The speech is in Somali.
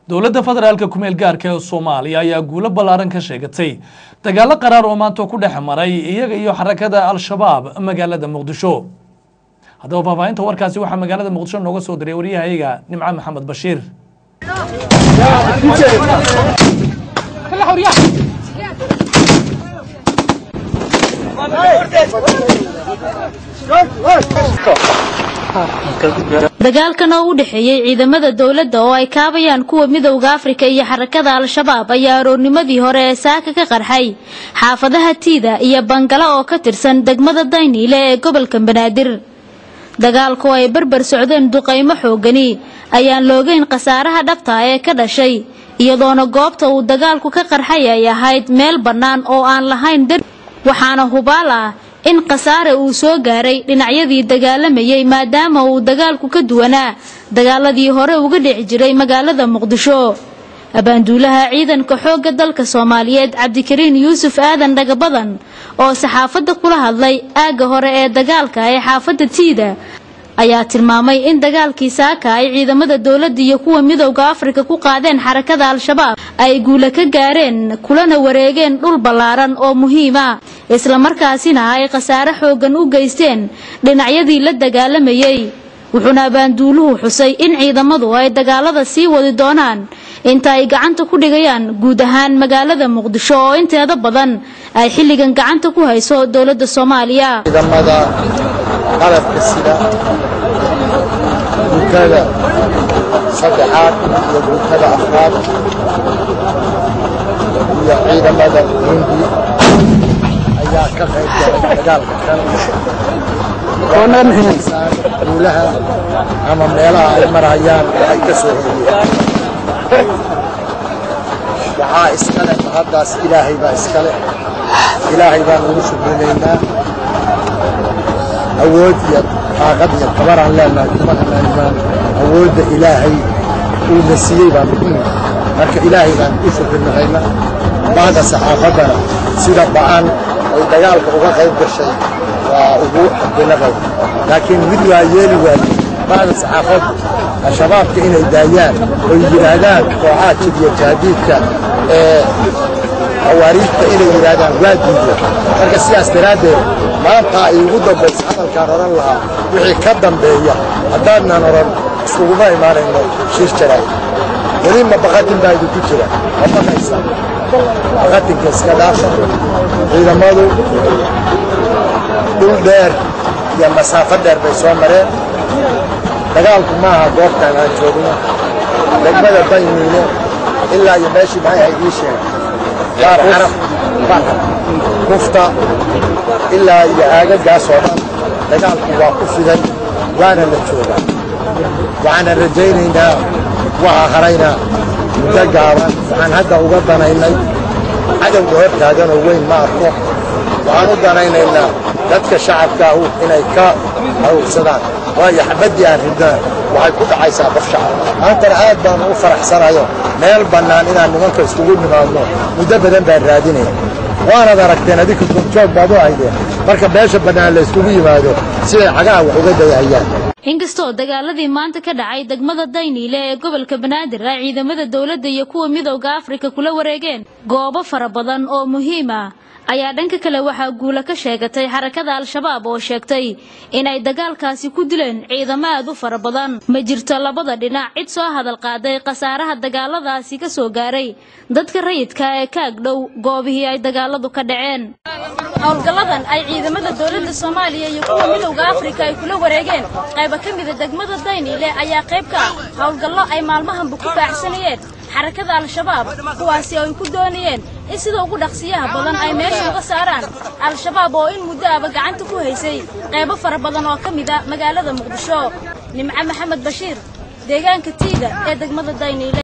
Dowladda federaalka kumeel gaarka ee Soomaaliya ayaa guulo ballaaran ka sheegatay dagaalo qaraar oo maanta ku dhex maray iyaga iyo xarakada Al-Shabaab magaalada Muqdisho. Haddaba faahfaahinta warkaasi waxaa magaalada Muqdisho nooga soo diray wariyahayaga Nimco Maxamed Bashiir. Dagaalkan oo u dhexeeyay ciidamada dowladda oo ay kaabayaan kuwa midowga Afrika iyo xarakada Al-Shabaab ayaa aroornimadii hore ee saaka ka qarxay xaafadaha Tiida iyo Bangala oo ka tirsan degmada Dayniile ee gobolka Banaadir. Dagaalku ay barbar socdeen duqeymo xoogani ayaan loogeyn khasaaraha dhabta ee ka dhashay, iyadoona goobta uu dagaalku ka qarxay ay ahayd meel bannaan oo aan lahayn dar, waxaana hubaal ah in khasaare uu soo gaaray dhinacyadii dagaalamayay maadaama uu dagaalku ka duwanaa dagaaladii hore uga dhici jiray magaalada Muqdisho. Abaanduulaha ciidanka xoogga dalka Soomaaliyeed Cabdikariin Yuusuf Aadan Dhagabadan oo saxaafadda kula hadlay aagga hore ee dagaalka ee xaafadda Tiida ayaa tilmaamay in dagaalkii saaka ay ciidamada dowladda iyo kuwa midowga Afrika ku qaadeen xarakada Al-Shabaab ay guulo ka gaareen kulana wareegeen dhul ballaaran oo muhiim ah, isla markaasina ay khasaare xooggan u geysteen dhinacyadii la dagaalamayay. Wuxuuna abaanduuluhu xusay in ciidamadu ay dagaalada sii wadi doonaan inta ay gacanta ku dhigayaan guud ahaan magaalada Muqdisho oo inteeda badan ay xilligan gacanta ku hayso dowladda Soomaaliya. Ciidamada qalabka sida guutada saddexaad iyo guutada afraad iyo ciidamada Burundi ayaa ka qayb galay dagaalka kan. Guulaha ama meelaha ay marayaan ay ka soo horiyeen waxaa iskale mahaddaas Ilaahay baa iskale. Ilaahay baan ugu shukrinaynaa. Awood iyo taaqad iyo tabaraan leenahay kuma hanaan awoodda Ilaahay uuna siiyey baan marka Ilaahay baan u shukrinaynaa. Bahda saxaafaddana sida ba'an ay dagaalka uga qayb gashay waa ugu xadinaqay, laakiin mid waa yeeli waaye bahda saxaafaddu Al-Shabaabka inay daayaan oo yidhaahdaan kooxaha jid iyo jahdiidka ee xawaariijta inay yidhaahdaan waa diideen. Marka sidaas daraaddeed maanta ay ugu dambaysa hadalkaan odhan lahaa wixii ka dambeeya haddaadnan odhan iskuguma imaanayno shir jaraa'id. Weli ma baqatin baa idinku jira, ma baqaysa baqatinka iska dhaafa. Ciidamadu dhul dheer iyo masaafo dheer bay soo mareen. Dagaalku maaha goobtaan aan joogno degmada Dayniile ilaa iyo meeshii maxay ahayd ii sheeg Baar Carab Kufta ilaa iyo aagagaas oo dhan dagaalku waa ku fiday waana la joogaa. Waxaana rajaynaynaa waxa harayna muddo gaaban. Waxaan hadda uga danaynay cadowga hor taaganoo weyn ma arko. Waxaan u danaynaynaa dadka shacabkaahu inay ka haruursadaan, waayo xabaddii aan ridnana waxay ku dhacaysaa qof shacab. Maantana aad baanu u faraxsanayo meel bannaan inaan nimanka iskugu nimaadno muddo badan baan raadinaya. Waanaad aragteen adinka goobjoog baad u ahaydeen marka meesha bannaan la iskugu yimaado siday cagaha wax uga dayahayaan. Inkastoo dagaaladii maanta ka dhacay degmada Dayniile ee gobolka Banaadir ay ciidamada dowladda iyo kuwa midowga Afrika kula wareegeen goobo fara badan oo muhiim ah, ayaa dhanka kale waxaa guulo ka sheegatay xarakada Al-Shabaab oo sheegtay inay dagaalkaasi ku dileen ciidamo aad u fara badan. Ma jirto labada dhinac cid soo hadal qaaday khasaaraha dagaaladaasi ka soo gaaray dadka rayidka ee ka agdhow goobihii ay dagaaladu ka dhaceen. Howlgalladan ay ciidamada dowladda Soomaaliya iyo kuwa midowga Afrika ay kula wareegeen qaybo ka mida degmada Dayniile ayaa qayb ka ah howlgallo ay maalmahanba ku baacsanayeen xarakada Al-Shabaab, kuwaasi oo ay ku doonayeen in sida ugu dhaqsiyaha badan ay meesha uga saaraan Al-Shabaab oo in muddo aba gacanta ku haysay qaybo fara badan oo ka mid ah magaalada Muqdisho. Nimco Maxamed Bashiir, deegaanka Tiida ee degmada Dayniile.